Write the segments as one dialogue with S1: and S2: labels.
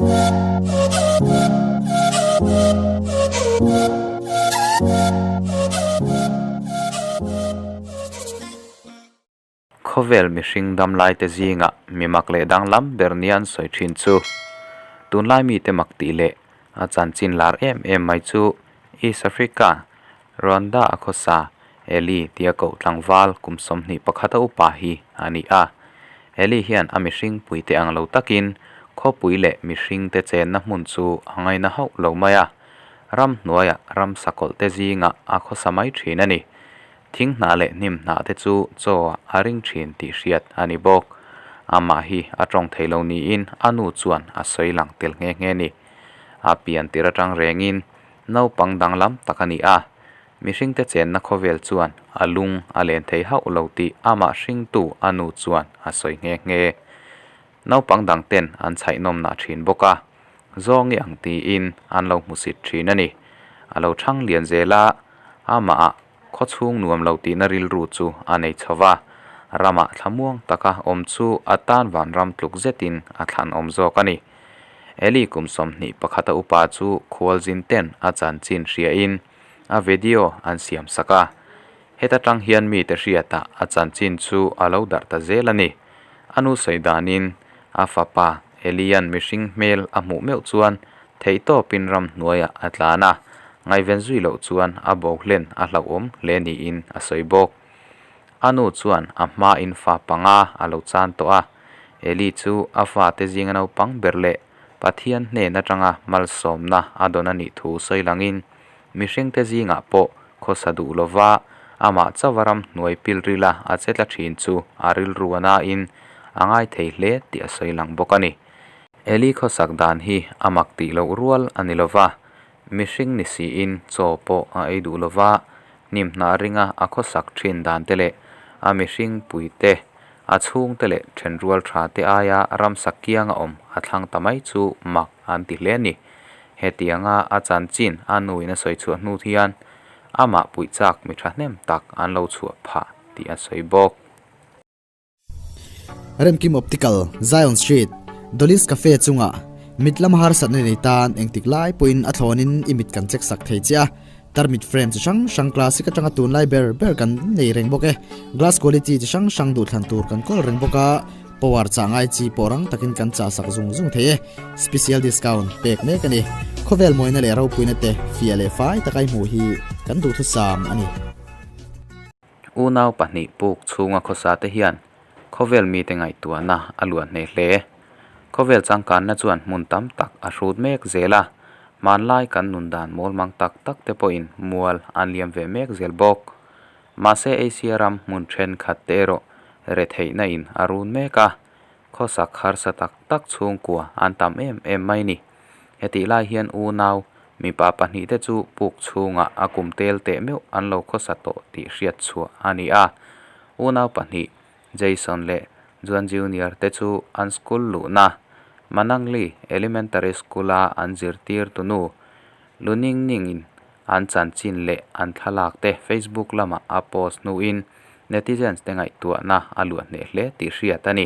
S1: Khawvel mihring damlaite zingah mi mak leh danglam ber nia an sawi thin chu tunlai mite mak tih leh a chanchin lar em em mai chu East Africa Rwanda a khawsa Eli tia koh tlangval kum 21 a upa hi a ni a. Eli hian a mihring puite ang lo takin khawpui leh mihringte chenna hmun chu a ngaina hauh lo mai a, ramhnuaiah ramsa kawlhte zingah a khawsa mai thin a ni. Thing hnah leh hnim hnah te chu chaw ah a ring thin tih hriat a ni bawk. Amah hi a tawng thei lo niin a nu chuan a sawi lang tel nghe nghe ni. A pian tir atang rengin naupang danglam tak a ni a, mihringte chenna khawvel chuan a lung a len thei hauh lo tih amah hringtu a nu chuan a sawi nghe nghe. Naupang dang ten an chhaihnawmnah thin bawk a, zawngi ang tiin an lo hmusit thin a ni. A lo thang lian zel a, amah ah Khawchhung nuam lo tihna rilru chu a nei chho va, ramah thlamuang taka awm chu a tan vanram tluk zetin a thlan awm zawk a ni. Eli kum 21 a upa chu khualzin ten a chanchin hriain a video an siam sak a. Heta tang hian mite hriatah a chanchin chu a lo darh ta zel a ni. A nu sawi danin a fapa Elian mihring hmel a hmuh meuh chuan theihtawpin ramhnuaiah a tlan a, ngaihven zui loh chuan a bo hlen a hlauhawm hle niin a sawi bawk. A nu chuan a hmain fa panga a lo chan tawh a, Eli chu a fate zinga naupang ber leh Pathian hnen atanga malsawmna a dawn a nih thu sawi langin mihringte zingah pawh khawsa duh lova amah chauha ramhnuai pilrila a che tla thin chu a rilru a nain a ngai thei hle tih a sawi lang bawk a ni. Eli khawsak dan hi a mak tih loh rual a ni lova, mihring ni siin chaw pawh a ei duh lova, hnim hnah ringa a khawsak thin dan te leh a mihring pui te, a chhung te leh then rual tha te aia ramsa kianga awm a thlang ta mai chu mak an ti hle a ni. Hetianga a chanchin a nuin a sawi chhuah hnu hian amah puih chak mi thahnem tak an lo chhuah phah tih a sawi bawk.
S2: Remkim Optical, Zion Street, Dolly's Cafe chungah mit lam harsatna nei tan engtik lai pawhin a thlawnin i mit kan check sak thei che a. Tarmit frame chi hrang hrang classic atanga tunlai ber ber kan nei reng bawk e. Glass quality chi hrang hrang duhthlan tur kan kawl reng bawk a, power chah ngai chi pawh rang takin kan chah sak zung zung thei e. Special discount pek mek a ni. Khawvel mawina leh ropuina te fiah leh fai taka i hmuh hi kan duhthusam a ni.
S1: Unau pahnih puk chhunga khawsa te hian khawvel mite ngaihtuahna a luah hneh hle. Khawvel changkanna chuan hmun tam tak a hrut mek zel a, hmanlai kan nun dan mawlmang tak tak te pawhin mual an liam ve mek zel bawk. Mahse Asia ram hmun thenkhat te erawh retheihna in a run mek a, khawsak harsa tak tak chhungkua an tam em em mai ni. Hetih lai hian unau mipa pahnihte chu puk chhungah a kum tel teh meuh an lo khawsa tawh tih hriat chhuah a ni a. Unau pahnih Jason leh Juan Junior te chu an school luhna Manangli Elementary School-a an zirtir tunu Luningning-in an chanchin leh an thlalak te Facebook lamah a post hnuin netizens te ngaihtuahna a luah hneh hle tih hriat a ni.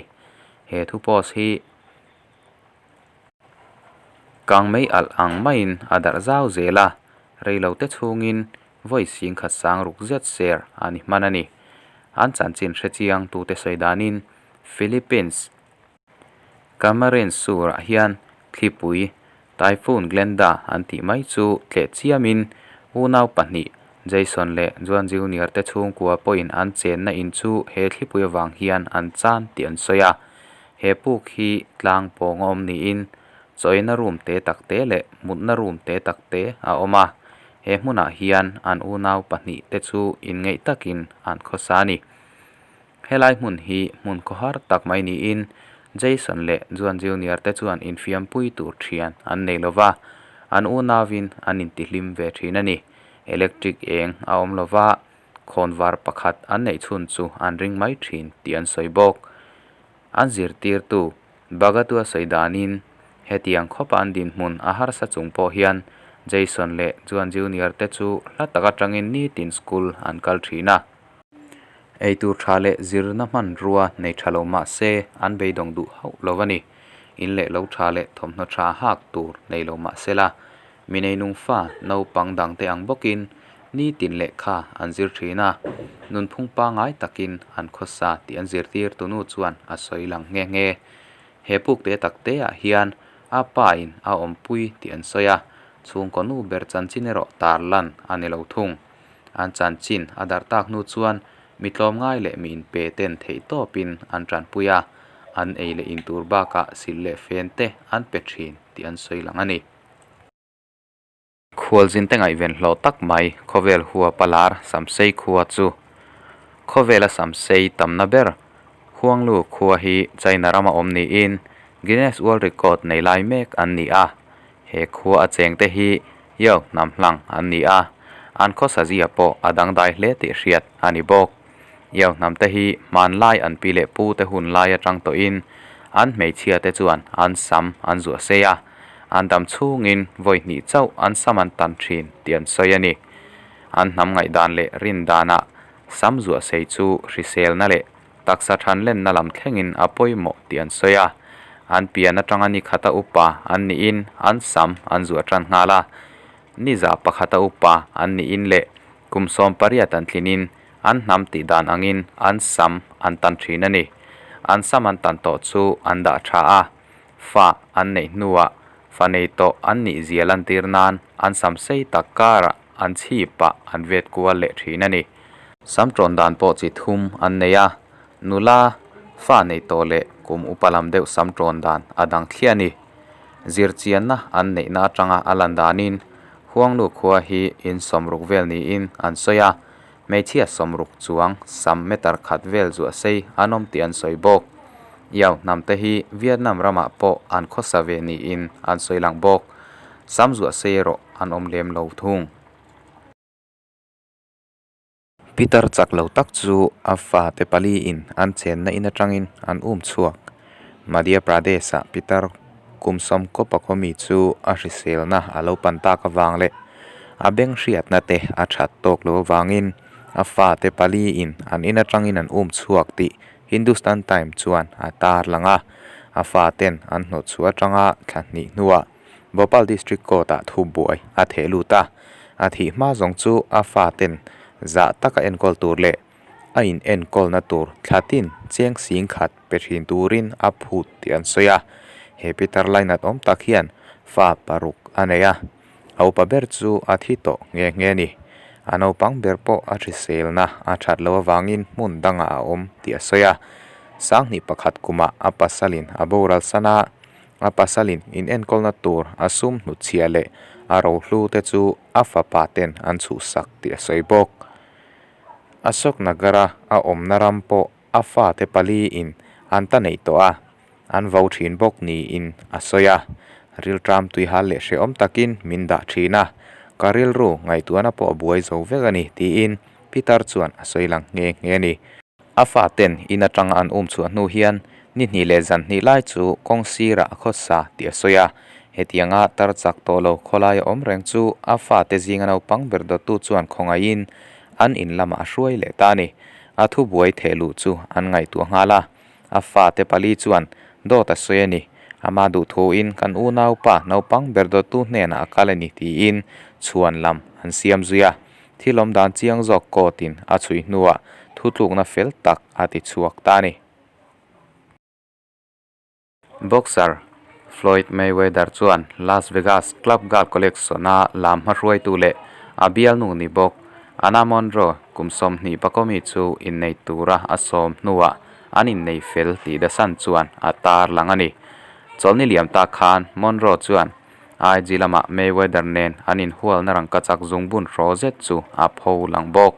S1: He thu post hi Kang mei alh ang maiin a darh zau zel a, reilote chhungin vawi sing khat sang ruk zet ser a ni hman a ni. An chanchin hre chiang tute sawi danin Philippines Camarines Sur-ah hian thlipui Typhoon Glenda an tih mai chu tleh chiamin unau pahnih Jason leh Juan Junior te chhungkua pawhin an chenna in chu he thlipui avang hian an chan tih an sawi a. He puk hi tlang pawng a awm niin chawina room te tak te leh mutna room te tak te a awm a, he hmunah hian an unau pahnih te chu inngeih takin an khawsa a ni. Helai hmun hi hmun khawhar tak mai niin Jason leh Juan Junior te chuan infiampui tur thian an nei lova, an unauin an intihlim ve thin a ni. Electric eng a awm lova, khawnvar pakhat an neih chhun chu an ring mai thin tih an sawi bawk. An zirtirtu Bagatua sawi danin hetiang khawpa an dinhmun a harsa chung pawh hian Jason leh Juan Junior te chu hla tak atangin nitin school an kal thin a. Eitur tha leh zirna hmanrua nei tha lo mah se an beidawng duh hauh lo a ni. In leh lo tha leh thawmhnaw tha hak tur nei lo mah sela, mi neinung fa naupang dangte ang bawkin nitin lehkha an zir thin a, nunphung pangngai takin an khawsa tih an zirtirtu nu chuan a sawi lang nghe nghe. He puk te tak te ah hian a pa in a awmpui tih an sawi a, chhungkaw nu ber chanchin erawh tar lan a ni lo thung. An chanchin a darh tak hnu chuan mi tlawmngai leh mi inpe ten theih tawpin an tanpui a, an ei leh in tur bakah silh leh fen te an pe thin tih an sawi lang a ni. Khualzin te ngaihven hlawh tak mai khawvel huapa lar Samsei khua chu khawvela Samsei tamna ber Huanglu khua hi China rama awm niin Guinness World Record nei lai mek an ni a, he khua a chengte hi Yao hnam hlang an ni a, an khawsa zia pawh a dangdai hle tih hriat a ni bawk. Yao hnam te hi hmanlai an pi leh pu te hun lai atang tawhin an hmeichhia te chuan an sam an zuah sei a, an dam chhungin vawi hnih chauh an sam an tan thin tih an sawi a ni. An hnam ngaihdan leh rin danah sam zuah sei chu hriselna leh taksa thanlenna lam thlengin a pawimawh tih an sawi a, an pian atanga ni khata upa an nihin an sam an zuah tan nghal a, ni za pakhata upa an nihin leh kum 18 an tlinin an hnam tih dan angin an sam an tan thin a ni. An sam an tan tawh chu an dah tha a, fa an neih hnuah fa nei tawh an nih zia lantir nan an sam sei tak karah an chhipah an vet kual leh thin a ni. Sam tawn dan pawh chi thum an nei a, nula fa nei tawh leh kum upa lam deuh sam tawn dan a dang thliah a ni. Zirchianna an neihna atanga a lan danin Huangnu khua hi in 60 vel niin an sawi a, hmeichhia 60 chuang sam meter khat vel zuah sei an awm tih an sawi bawk. Yao hnam te hi Vietnam ramah pawh an khawsa ve niin an sawi lang bawk. Sam zuah sei erawh an awm lem lo thung. Peter chak lo tak chu a fate paliin an chenna in atangin an um chhuak. Madhya Pradesh-ah Peter kum sawmkaw pakhaw mi chu a hriselna a lo pan tak avang leh a beng hriatna te a that tawk lo avangin a fate paliin an in atangin an um chhuak tih Hindustan Times chuan a tarlang a. A faten an hnawhchhuah atanga thla hnih hnuah Bhopal District Court-ah thu buai a theh lut a, a thih hma zawng chu a faten zah taka enkawl tur leh a in enkawlna tur thla tin cheng sing khat pe thin turin a phut tih an sawi a. He Peter lainat awm tak hian fa paruk a nei a, a upa ber chu a thi tawh nghe nghe a ni. A naupang ber pawh a hriselna a that loh avangin hmun dangah a awm tih a sawi a. Sanghnih pakhat kumah a pasalin a boral san a. A pasalin in enkawlna tur a sum hnutchhiah leh a rohlu te chu a fapa ten an chhuhsak tih a sawi bawk. Ashok Nagar-a a awmna ram pawh a fate paliin an ta neih tawh a, an vo thin bawk niin a sawi a. Rilṭam tuihal leh hrehawm takin min dah thin a, ka rilru ngaihtuahna pawh a buai zo vek a ni tiin Peter chuan a sawi lang nghe nghe a ni. A faten in atanga an um chhuah hnu hian ni hnih leh zan hnih lai chu kawng sirah a khawsa tih a sawi a. Hetianga tar chak tawh lo khawlaia awm reng chu a fate zinga naupang ber dawttu chuan khawngaihin an in lamah a hruai leh ta a ni. A thubuai theh luh chu an ngaihtuah nghal a. A fate pali chuan dawt a sawi a ni. Ama duhthuin kan unaupa naupang ber dawttu hnenah a kal a ni tiin chhuan lam an siam zui a. Thil awm dan chiang zawk court-in a chhui hnuah thutlukna fel tak a ti chhuak ta a ni. Boxer Floyd Mayweather chuan Las Vegas Club Girl Collection-a lam hmahruaitu leh a bialnu ni bawk Anna Monroe kum 20 pakawmi chu innei tura a sawm hnuah an innei fel tih The Sun chuan a tarlang a ni. Chawlhni liam tak khan Monroe chuan IG lamah Mayweather nen an inhualna rangkachak zungbun hraw zet chu a pho lang bawk.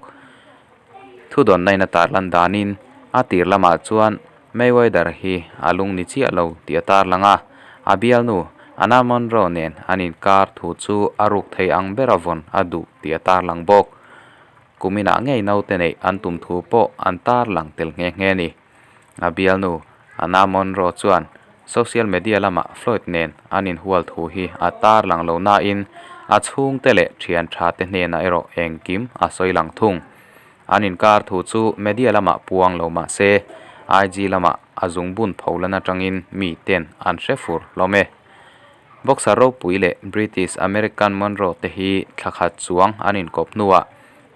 S1: Thudawnna in a tarlan danin a tir lamah chuan Mayweather hi a lung ni chiah lo tih a tarlang a, a bialnu Anna Monroe nen an inkar thu chu a ruk thei ang bera vawn a duh tih a tarlang bawk. Kuminah ngei naute neih an tum thu pawh an tarlang tel nghe nghe a ni. A bialnu Anna Monroe chuan social media lamah Floyd nen an inhual thu hi a tarlang lo nain a chhungte leh thian tha te hnenah erawh engkim a sawi lang thung. An inkar thu chu media lamah puang lo mah se IG lamah a zungbun pholan atangin mi ten an hre fur hlawm e. Boxer ropui leh British American Monroe te hi thla khat chuang an inkawp hnuah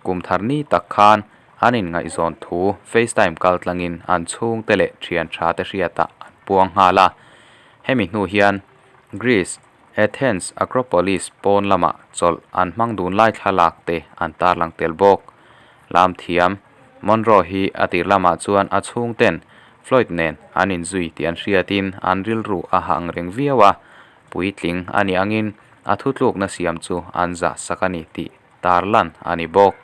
S1: kum thar ni tak khan an inngaihzawn thu FaceTime kal tlangin an chhungte leh thian tha te hriatah an puang nghal a. Hemi hnu hian Greece, Athens Acropolis pawn lamah chawlh an hmang dun lai thlalak te an tarlang tel bawk. Lam thiam, Monroe hi a tir lamah chuan a chhungten Floyd nen an inzui tih an hriatin an rilru a hang reng viau a, puitling a nih angin a thutlukna siam chu an zah sak a ni tih tarlan a ni bawk.